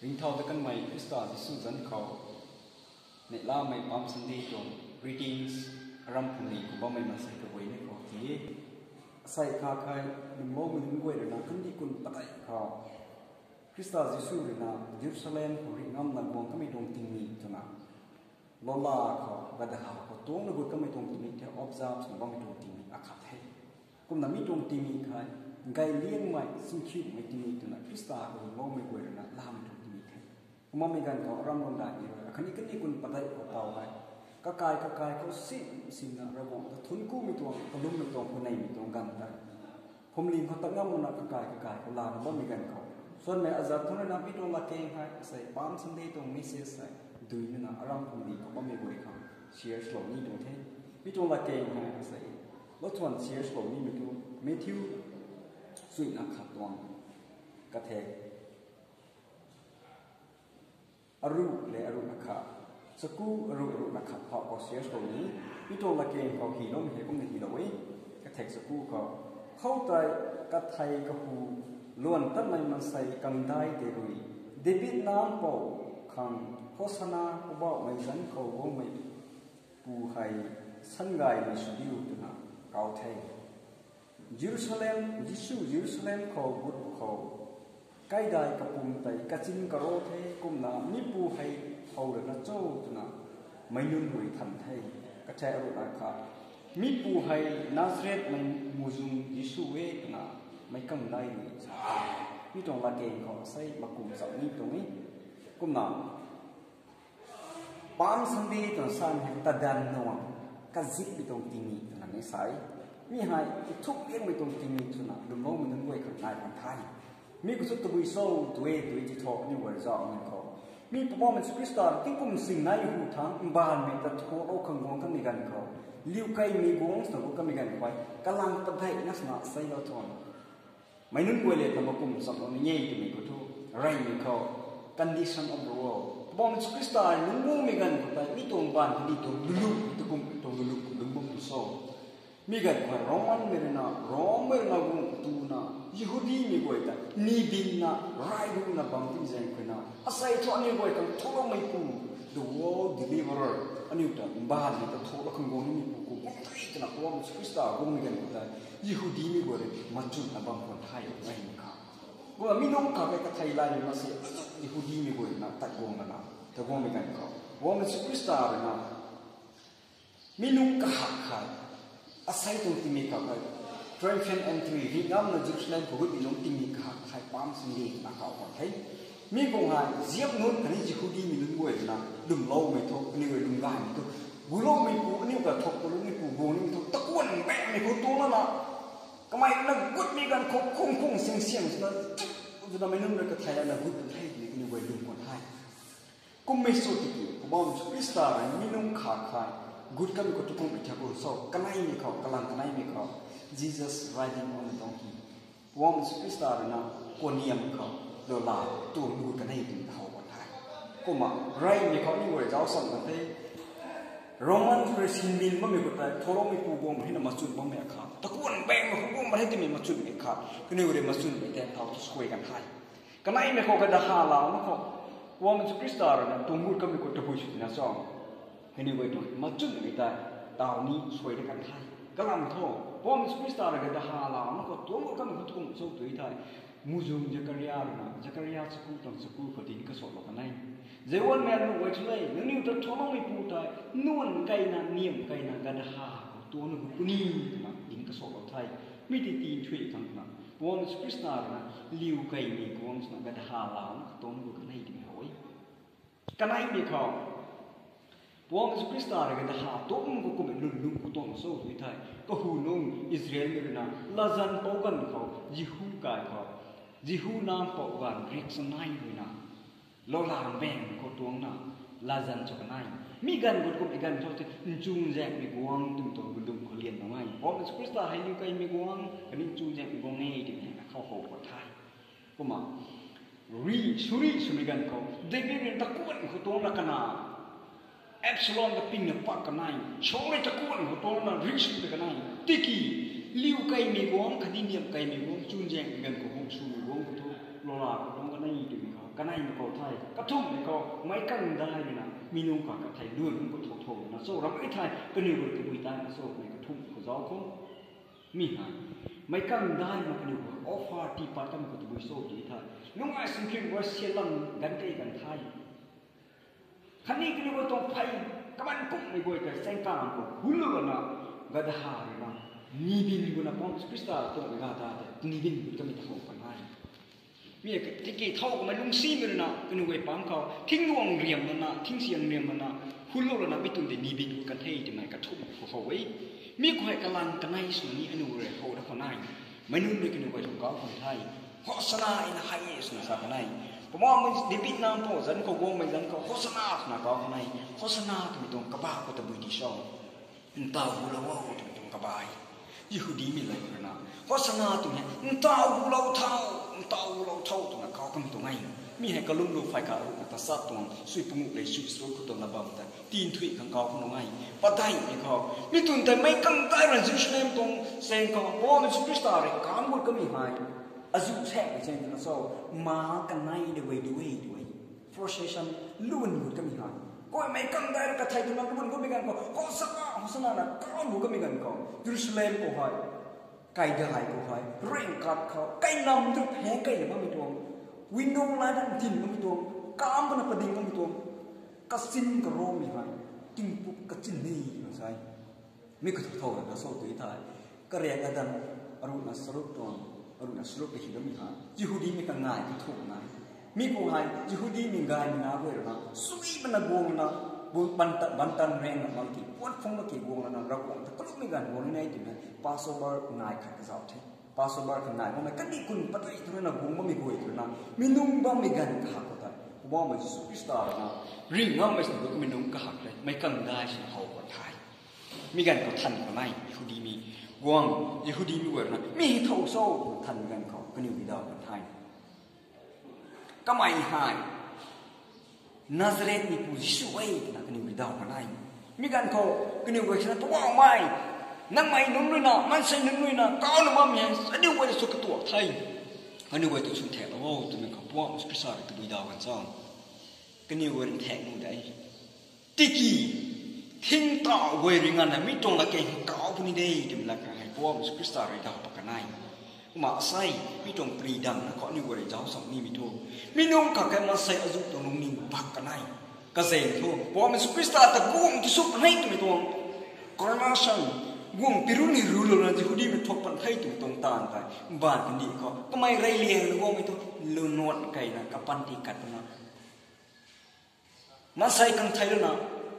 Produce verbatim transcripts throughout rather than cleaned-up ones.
Ringcthau ta kanmei Khrista Jisu zanc khou neihlamei Palm Sunday tuang greetings, aram phuamling khou bammei maansei kaguayna khou ti e. Asei kha khai, lwmloumei nunc guay rui na kandih kun padeih khou Khrista Jisu rui na Jerusalem khou rih ngamna guang kamei tuang tingmik twna, lola khou gadaha khou tuangcna gut kamei tuang tingmik the, observe sw bammei tuang tingmik akhat the. Kumna mi tuang tingmik khai, gay liangmei, singkhiumei tingmik twna Khrista khou lwmloumei guay rui na lamei tuang tingmik the. Kumna mi ganv khou aram lungdai ni rui akhatni kandih kun padeih khou taw hei, kakai kakai khou sim simna Ravguangc ta thuanc kumei tuang, kalummei tuang, kaneimei tuang ganv tei phuamling khou tat ngam makna kakai kakai khou lana bammei ganv khou, suanmei azat thangc rui na mi tuang latkaeng hei asei Palm Sunday tuang message hei duinana aram phuamling khou bammei guay khang share swlou ni tuang the. Mi tuang latkaeng hei asei lou thuan share swlou nimei thu Matthew chuina khat tuang kathek aruh le aruh na khat, chaku aruh aruh na khat phou khou share swlou ni. Mi tuang latkaeng khou hyloumei hei kumna hylou e. Kathek chaku khou, khoutei kathei kahu luan tatmei maansei kangdai tei rui, David Nac Mpouh khang, Hosana, Poubauhmei zanc khou guangmei pu hei sangaymei sw diu, twna kau the. Jerusalem, Jisu Jerusalem khou gut khou, kaidai kapum tei kachin karo the, kumna mi pu hei how lana cho twna meic nunc rui than the. Kathek aruh na khat, mi pu hei Nazarethmei muhzwng Jisu e twna meic kangdai rui sa the. Mi tuang latkaeng khou asei makum chau ni tuang e. Kumna Palm Sunday twna sa hei tadanv nuang, kazipmei tuang tingmik twna ni sa e. Mi hei ithuk liangmei tuang tingmik swna lwmloumei nunc guay khang nai kan the. Mi khou thu tabui cho, twe twe ti thu aniu guay zauc ni khou, mi Poubauhmei Jisu Khrista tingkum sing nai hu thangc mbaanvmei ta thulou khang guang kamei ganv khou, liukeimei guang swna guang kamei ganv khou, kalang padeihna swna seilou tuang meic nunc guay le ta makum chamlou ni e twmei khou thu, reymei khou, condition of the world, Poubauhmei Jisu Khrista lungc gumei ganv khou tei mi tuang baanv kandih tuang luluk, tukum tuang luluk lungc gum tu cho. Mi ganv khou Romanmei rui na, Rommei rui na guang tuna, Jihudimei guay ta ni dingna, rai runa bam tingzaeng khou na, asei thu aniu guay khang thuloumeipu, the world deliverer, aniu ta mbaanvmei ta thulou khang guang nimeipu khou guang tei twna Poubauhmei Jisu Khrista guangmei ganv khou tei, Jihudimei guay rui machunna bam khwan the, nai ni kha. Kumna mi nunc kha ke kathei laymei maansei azu Jihudimei guay na tat guang lana, ta guangmei ganv khou, Poubauhmei Jisu Khrista rui na mi nunc kahak kha, asei tuang tingmik kha khai, triumphal entry, rih ngamna Jerusalem khou gut mi nunc tingmik kahak khai Palm Sunday twna kau kan the. Mi khou hei ziap nunc khatni Jihudimei nunc guay na lwmloumei thu, aniu guay lwmgaymei thu, guloumeipu, aniu kathuk kaloumeipu guang nimei thu, takuan baengmei khou tuang lana, kamei na gutmei ganv khou khung khung sing siang swna, twna meic nunc rui kathei lana gut kan the twmei kaniw guay lwm kan the. Kummei sw tiki Poubauhmei Jisu Khrista rui mi nunc kha khai gut kanmei khou tukumhmei thak ru cho, kaneimei khou, kalang kaneimei khou, Jesus riding on a donkey, Poubauhmei Jisu Khrista rui na kaniam khou lola tuang gut kan e twmei how kan the. Kumna reymei khou aniu guay zauc sam kan the. Roman khou rui sinmin bammei khou tei, thuloumeipu guang hei na machun bammei akhat, takuan baengmei khou guang bam hei twmei machunmei khat, kaniw rui machunmei tei thau tu suai kan the. Kaneimei khou gadaha launa khou, Poubauhmei Jisu Khrista rui na tuang gut kanmei khou tabui sw tina cho, kaniw guay tuang machunmei tei taw ni suai da kan the. Kalam thu, Poubauhmei Jisu Khrista rui gadaha launa khou tuang gut kanmei khou tukum cho tw thei, muhzwng Zakaria rui na, Zakaria chaku tuang chaku khou dinc kasaulou kan e. Zayuanmei nuh guay chu le, nangniw ta thuloumeipu tei nuan keyna, niam keyna gadaha khou tuangna gut puni twna dinc kasaulou the. Mi tei tinthuih khang twna, Poubauhmei Jisu Khrista rui na liu keymei guang swna gadaha launa khou tuangna gut kan e twmei how e. Kaneimei khou, Poubauhmei Jisu Khrista rui gadaha tuang khou kummei lwnlung khou tuang cho tw thei, kahu nung Israelmei rui na latzan pou ganv khou, Jihu kai khou, Jihu nac mpouh ganv riak chanei rui na lola baeng khou tuangna latzan cho kan e. Mi ganv gut kummei ganv cho tei nchunzaenghmei guang twmei tuang lwnlung khou lian tuang e. Poubauhmei Jisu Khrista hei liu keymei guang khatni nchunzaenghmei guang e twmei na khou how kan the. Kumna rih sw rih swmei ganv khou David rui takuan khou tuangna kana, Absalom ta pingna pak kan e, Saul rui takuan khou tuangna rih sw ta kan e. Tiki liu keymei guang khatni niam keymei guang, nchunzaenghmei ganv khou guang swmei guang khou thu, lola khou tuang kan e twmei khou Kaneimei khou thei, kathumhmei khou, meic kangdai rui na, mi nunc kha kathei luan nunc khou thou thou na, so, ram e thei, kaniw rui tabui tei na, so, mei kathumh khou zauc khou. Mi hei, meic kangdai na kaniw khou, offer tii pat kamei khou tabui so, tui thei. Nungai singkring rui sialam gan kei gan thei. Khatni kaniw khou tuang phey, kaman kumhmei guay tei, saengkam khou, hun lou lana, gadha rui na, nibin guna pam, Khrista tuang gadha tei, nibin gu kamei ta how pan e. Mi hei tiki thau kamei lungsimei rui na, kaniw guay pang khou, thingluang riam lana, thingsiang riam lana, hun lou lana, mi tuang tei nibin gu kan the twmei kathumh khou how e. Mi khou hei kalang kanei swna ni aniu rui how da khou nai. Meic nunc rui kaniw guay tuang kau khou the. Hosana ina hei e swna sa kan e. Poubauhmei David nampou zanc khou guangmei zanc khou, Hosana swna kau kan e. Hosana twmei tuang kaba khou tabui di so. Ntaw gulou o twmei tuang kaba e. Jihudimei lei khou rui na, Hosana twmei hei, ntaw gulou tho, ntaw gulou tho twna kau kamei tuang e. Mi hei kalum lu phay kha rui na tasat tuang, sui pungu lei sui sruk khou tuang na bam ta, tinthui khang kau khou nung e. Padeihmei khou, mi tun tei meic kangdai rui Jerusalem tuang saeng khou, Poubauhmei Jisu Khrista rui kam gut kamei hei, azu saekmei chaeng twna so, ma kanei de guay du e, du e. Procession, lun gut kamei hei. Kummei kangdai rui kathei twna lun gutmei ganv khou, Hosana, Hosana na kau gut kamei ganv khou, Jerusalem khou hei, kaidai khou hei, ringkat khou, kainam tu pheng keyna bammei tuang, window la dan tin bammei tuang, kam pana pading bammei tuang, kachin karomei hei, tingpuk kachin ni na sa e. Mi khou thou thou na so tui thei, kariak adan, aruna saruk tuang, aruna saruk ta hei bammei hei, Jihudimei kangai kathumh na. Mi khou hei, Jihudimei gaymei na guay rui na, sui mana guang na, bu-, bantan, bantan reng na mak ki, puat phung mak ki guang na, Ravguangc ta kalummei ganv guang ni nai twna, Passover ngai khat kazauh the. Passover kha ngai kumna, kandih kun padeih tu rui na guang bammei guay tu rui na, mi nung bammei ganv kahak khou tei, Poubauhmei Jisu Khrista rui na, ring ngammei sw tu kamei nung kahak tei, meic kangdai swna how khwan the. Mi ganv khou than khwan e, Jihudimei guang, Jihudimei guay rui na, mi hei thou so, thanmei ganv khou, kaniw rui daw khwan the. Kamei hei, Nazarethmeipu Jisu e twna kaniw rui daw khwan e. Mi ganv khou, kaniw guay sina, Poubauhmei, nangmei nunc rui na, maansei nunc rui na, kauna bammei hei, aniu guay ta sw katuak the. Aniu guay tu swn thaeklou o, twmei khou Poubauhmei Jisu Khrista rui tabui daw kan cho. Kaniw guay rui thaek nuh de. Tiki, thingtauh guay rui nganvna mi tuang lat key hei kau puni de, twmei lat key hei Poubauhmei Jisu Khrista rui daw pat kan e. Kumna asei, mi tuang pridamna khou aniu guay rui zauc sam nimei thu, mi nunc kha kei maansei azu tuang lungning bak kan e. Kazaeng thu, Poubauhmei Jisu Khrista ta guang ti sw kan e twmei tuang, coronation, guang pirun ni rulouna Jihudimei thuak pan the twmei tuang taanv tei, mbaanv kandih khou kamei reyliangna guangmei thu, lunuat keyna kapanty kat pana, maansei khang thei lana,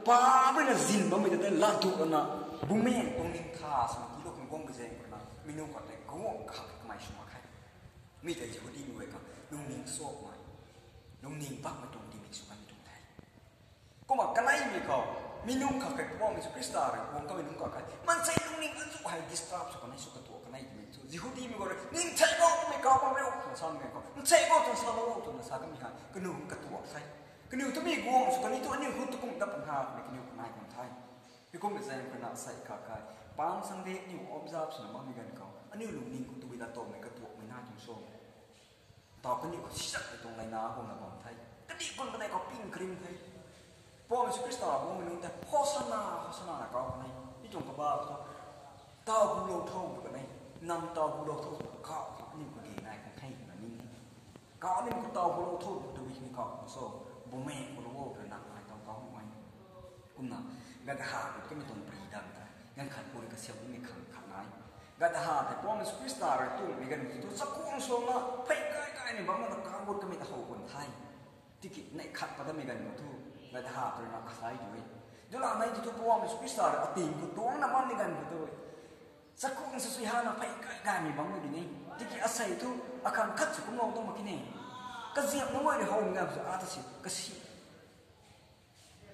paap rui na zin bammei ta tei latduk lana, bumaengh tuang ning tha swna tiilou khang guangmei zaeng khou na, mi nunc khou tei guang kahak kamei sw mak khe. Mi tei Jihudimei guay khang lungning sokmei, lungning bakmei tuang tingmik sw kanmei tuang the. Kumna kaneimei khou, mi nunc kha kei Poubauhmei Jisu Khrista rui guang kamei nunc kha kei, maansei lungning azu hei disturb sw kan e, sw katuak kan e twmei thu, Jihudimei guay rui, ning thei bo twmei kau bam riu twna samei ganv khou, ning thei bo twna salou o twna sa kamei hei, kaniw katuak the. Kaniw tu mi guang sw kan e thu aniu hu tu kum ta pan ha twmei kaniw kanei kan the. Heikumna zaeng khou na asei kha kei, Palm Sunday aniu observe swna bammei ganv khou, aniu lungning khou tabui lat towmei katuakmei nai tuang so. Ntaw kaniw khou sisakmei tuang leina guangna bam the. Kandih kun kanei khou ping karim the. Poubauhmei Jisu Khrista guangmei nunc tei, Hosana, Hosana na kau kan e. Mi tuang kaba khou, ntaw gulou tho tw kan e. Nang ntaw gulou tho tw kau khou, aniu kage nai khang the twna ning e. Kau aniu khou ntaw gulou tho tw tabui ni kau khang so, bumaengh gulou o twna nang ai taw kau nuh e. Kumna, gadha gut kamei tuang pridam tei, ganv khat puni kasiam nimei khang khat nai. Gadha tei Poubauhmei Jisu Khrista rui tuangmei ganv khou thu, chakhwang suangna, phey kai kaimei bam na kau gut kamei ta how kan the. Tiki neih khat pat damei ganv khou thu, gadha tei rui na asei tu e. Dula nei ti thu Poubauhmei Jisu Khrista rui ating khou tuangna bammei ganv khou tu e. Chakhwang sa sui hana phey kai kaimei bam na di e. Tiki asei thu, akhang khat sw kumlou tuang mak khe ne. Kaziap na guay rui howmei ganv khou thu, ata si, kasi.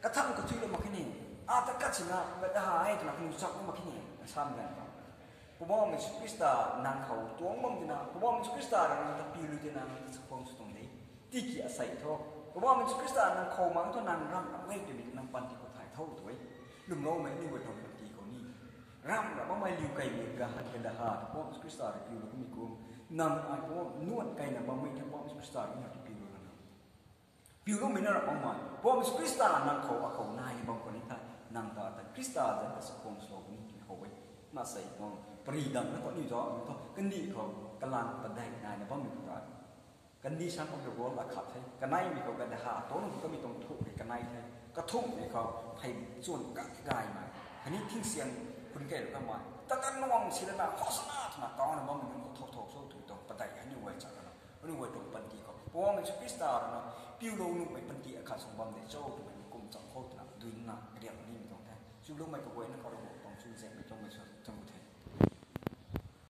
Kathang kathuilou mak khe ne, ata kat sina, gadha e twna kaniw chaklou mak khe ne, na samei ganv khou, Poubauhmei Jisu Khrista nang khou tuang bam tina, Poubauhmei Jisu Khrista rui nang ta piu lu tina, nang ta chakhwang sw tuang de. Tiki asei thu, Poubauhmei Jisu Khrista nang khou mang thu nang ramh ram e twmei nang panty khou thay tho tu e. Lwmloumei aniu guay tuang panty khou ni, ramh ram bammei liu kaimei gahan, gadha, Poubauhmei Jisu Khrista rui piu lu kamei kum, nang ai Poubauhmei nuan keyna bammei thu Poubauhmei Jisu Khrista rui nang ta piu lu lana Piuloumei na ra bam ma, Poubauhmei Jisu Khrista nang khou akhou nai ni bam khou ni the, nang ta ta Khrista zanc ta chakhwang swlou ni ti khou e. Masei tuang pari dang na khou ni zauc ni thu, kandih khou kalang padeih naina bammei ta, kandih sang khou the world akhat the, kaneimei khou kadaha tuang khou kamei tuang thuk hei kanei the, kathumhmei khou phey chuan kagaymei, khatni thingsian khun kei rui kamei ta kanuang si lana Hosanna twna kauna bammei nunc khou thou thou cho twmei tuang padeih aniu guay chak rana, aniu guay tuang panty khou Poubauhmei Jisu Khrista rui na piulou nuhmei panty akhat sw bam de cho twmei kum cham khou twna duina kariak nimei tuang the. Chuloumei kaguayna khou Ravguangc tuang chuzaenghmei tuang mei sw